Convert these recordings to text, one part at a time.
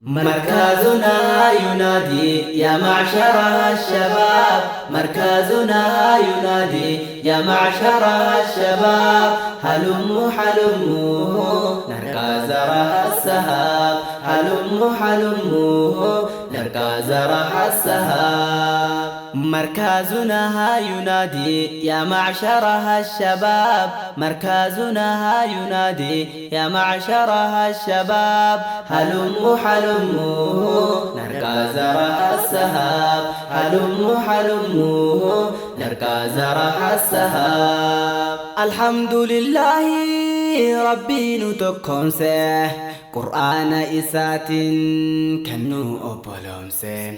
مركزنا ينادي يا معشر الشباب، مركزنا ينادي يا معشر الشباب، هلموا هلموا نرقى زرع السهاب، هلموا هلموا نرقى زرع السهاب. مركزنا ينادي يا معشر الشباب، مركزنا ينادي يا معشر الشباب، هلموا هلموا نرقى زرع السهاب، هلموا هلموا نرقى زرع السهاب. الحمد لله ربي نتكونسه قرآن إسات كنو أبولومسه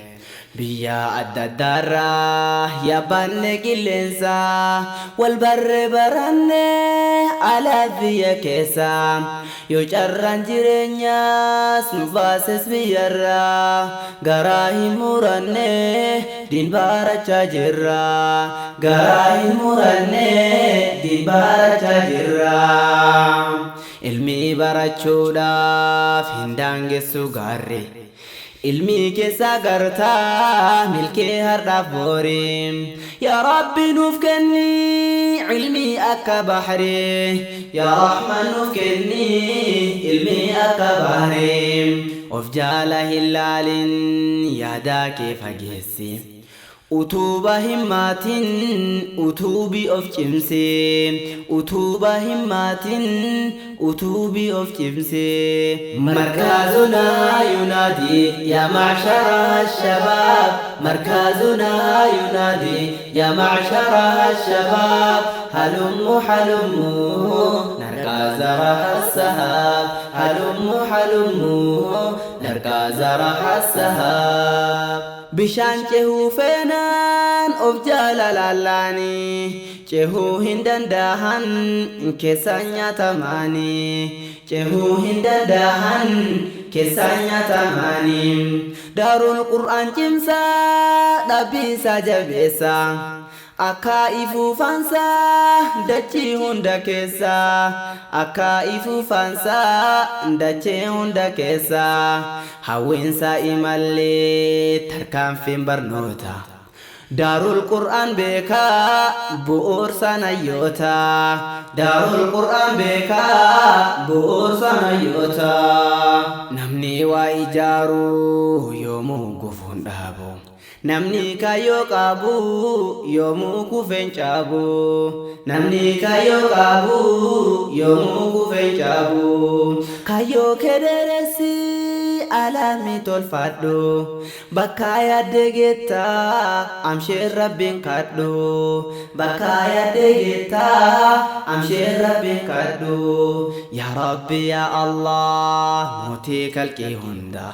biyya adda addaarraa yaabbanne qilleensa wal barre baranne alaa biyya keessa yoo carraan jireenyaas nu baases biyyarraa garaa hin muranne diin barachaa jirra, garaa hin muranne diin barachaa jirra. Ilmi barachuudhaaf hin daangessu gaarri, ilmi keessa gartaa milkee har'aaf boori. Yaa Rabbi nuuf kenni ilmi akka bahri, yaa Rahman nuuf kenni ilmi akka bahri. Of jaala hin laalin yaadaa kee fageessi, utuuba himmaatiin utuubi of cimsi, utuuba himmaatiin utuubi of cimsi. مركزنا ينادي يا معشر الشباب، مركزنا ينادي يا معشر الشباب، هلموا هلموا نرقى زرع السهاب، هلموا هلموا نرقى زرع السهاب. Bishaan cehuu feenaan of jala lallaanii cehuu hin dandahan keessaan nyaatamanii, cehuu hin dandahan keessaan nyaatamanii. Daarul Qur'aan cimsaa dhaabbiisaa jabeessaa akka ifuufaansaa dachii hunda keessa, akka ifuufaansaa dachee hunda keessa. Hawwiinsa imallee tarkaanfiin barnoota Daarul Qur'aan beekaa bu'uursa nayyoota, Daarul Qur'aan beekaa bu'uursa nayyoota. Namni waa ijaaru yoomuu gufuun dhaabu, namni kaayyoo qabu yoomuu kufeen caabu, namni kaayyoo qabu yoomuu kufeen caabu. Kaayyoo kee dheeressi alaamii tolfadhu, bakka yaadde geettaa amsheen Rabbiin kadhu, bakka yaadde geettaa amsheen Rabbiin kadhu. Yaa Rabbi yaa Allah mootii kalqii hunda,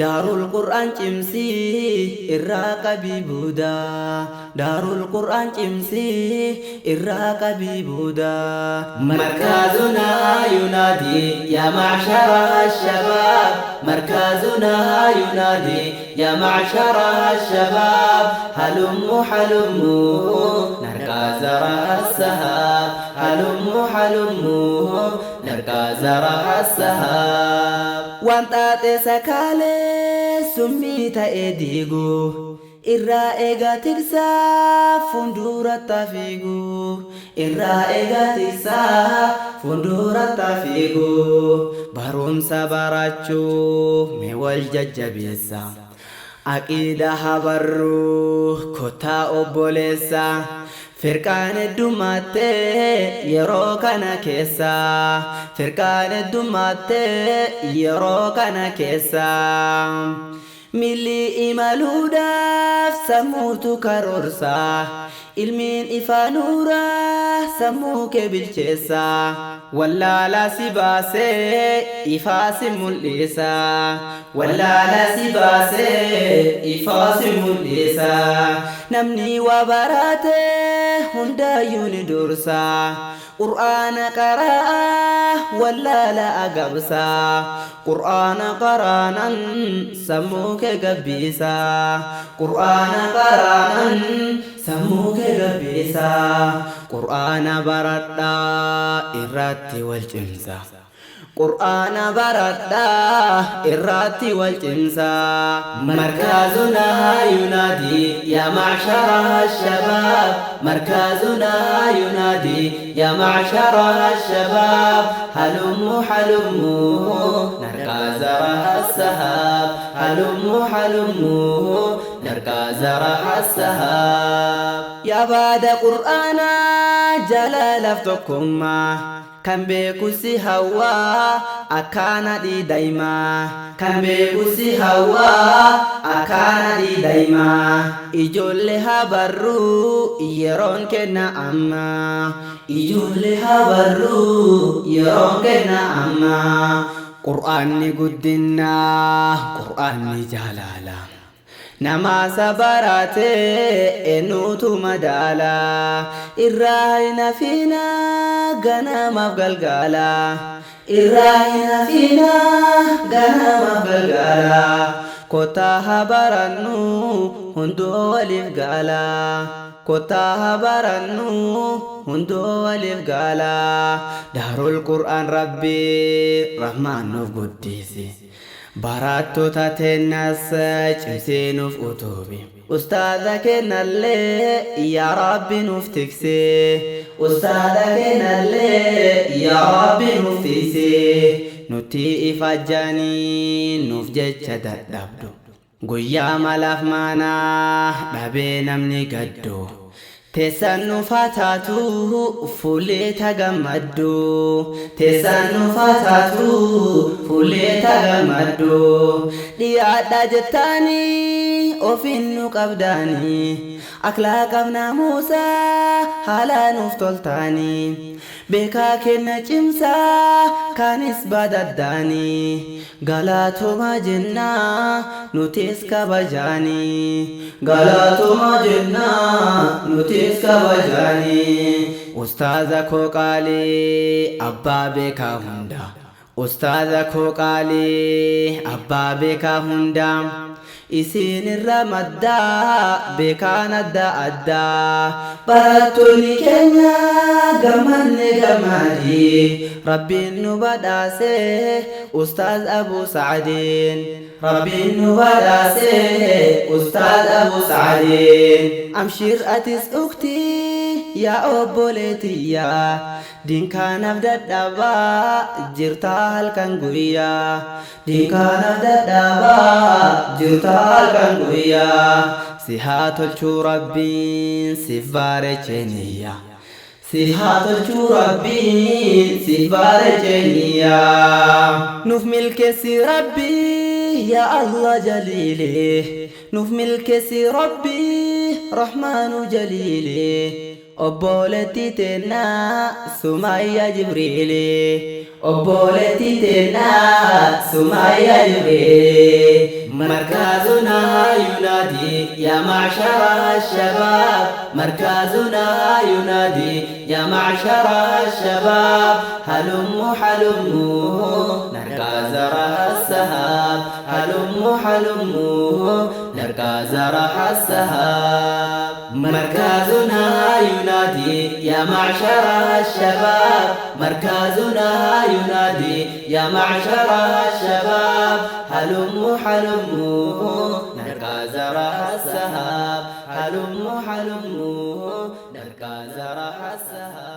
Daarul Qur'aan cimsii irraa qabii buudaa, Daarul Qur'aan cimsii irraa qabii buudaa. مركزنا ينادي يا معشر الشباب، مركزنا ينادي يا معشر الشباب، هلموا هلموا نرقى زرع السهاب، هلموا هلموا نرقى زرع السهاب. Waan xaaxee sakaalee summii ta'ee diigu irraa eegaa tiksaa fuulduratti fiigu, irraa eegaa tiksaa fuulduratti fiigu. Barumsa barachuu mee wal jajjabeessa, aqiida habarruu kottaa obboleessa. Firqaan heddumaattee yeroo kana keessa, firqaan heddumaattee yeroo kana keessa. Milli imaluudhaaf sammuutu karoorsa, ilmiin ifaa nuuraa sammuu kee bilcheessa. Wallaalaa si baasee ifaa si mul'isa, wallaalaa si baasee ifaa si mul'isa. Namni waa barate hundaayyuu ni dursa, Qur'aana qara'aa wallaala agabsa, Qur'aana qaraanan sammuu kee gabbisa, Qur'aana qaraanan sammuu kee gabbisa. Qur'aana baradhaa irratti wal cimsa. Qur'aana baradhaa irratti wal cimsaa. مركزنا ينادي يا معشر الشباب، مركزنا ينادي يا معشر الشباب، هلموا هلموا نرقى زرع السحاب، هلموا هلموا نرقى زرع السحاب. يا بعد قرآنا جلالف tokkummaa kan beeku si hawwaa akkaana dhiidaymaa, kan beeku si hawwaa akkaana dhiidaymaa. Ijoollee habarruu yeroon kenna amma, ijoollee habarruu yeroon kenna amma. Qur'aanni guddinaa, qur'aanni jaalala, nama sabaraate eenyutu madaala? Irraa hin hafinaa ganamaaf galgala, irraa hin hafinaa ganamaaf galgala. Kottaa haa barannu hunduu waliif gala, kottaa haa barannu hunduu waliif gala. Daarul Qur'aan Rabbii Rahmaan nuuf guddisi, barattoota teennas cimsee nuuf utubi, ustaaza kennallee yaa Rabbi nuuf tiksee, ustaaza kennallee yaa Rabbi nuuf tiksee. Nuti ifajjanii nuuf jecha dadhabdu, guyyaa malaaf maanaa dhabee namni gaddu, teessan nuuf haa taatu fuullee tagammaddu, teessan nuuf haa taatu fuullee tagammaddu. Dhiyaadha jettaanii ofiin nu qabdaanii, akhlaaqaf naamusaa haala nuuf toltaanii, beekaa kenna cimsaa kaanis badaddaanii, galatooma jennaa nutis kabajaanii, galatooma jennaa nutis kabajaanii. Ustaaza koo qaalii abbaa beekaa hunda, ustaaza koo qaalii abbaa beekaa hunda, isin irra maddaa beekaan adda addaa. Barattoonni keenya gammanne gammadii, Rabbiin nu badhaase Ustaaz Abu Sa'adiin, Rabbiin nu badhaase Ustaaz Abu Sa'adiin. Amshir atis uktii yaa obboleetiyyaa, dinkaanaaf dadhabaa jirtaa halkan guyyaa, dinkaanaaf dadhabaa jirtaa halkan guyyaa. Si haa tolchuu Rabbiin siif bareecheeniyya, si haa tolchuu Rabbiin siif bareecheeniyya. Nuuf milkeessi Rabbii yaa Allah jaliili, nuuf milkeessi Rabbii Rahmaanu jaliili. Obboleettii teennaa Sumayyaa Jibriili, obboleettii teennaa Sumayyaa Jibriili. مركزنا ينادي يا معشر الشباب، مركزنا ينادي يا معشر الشباب، هلموا هلموا نرقى زرع السحاب، هلموا هلموا نرقى زرع السحاب. مركزنا ينادي يا معشر الشباب، مركزنا ينادي يا معشر الشباب، هلموا هلموا نرقى زرع السحاب، هلموا هلموا نرقى زرع السحاب.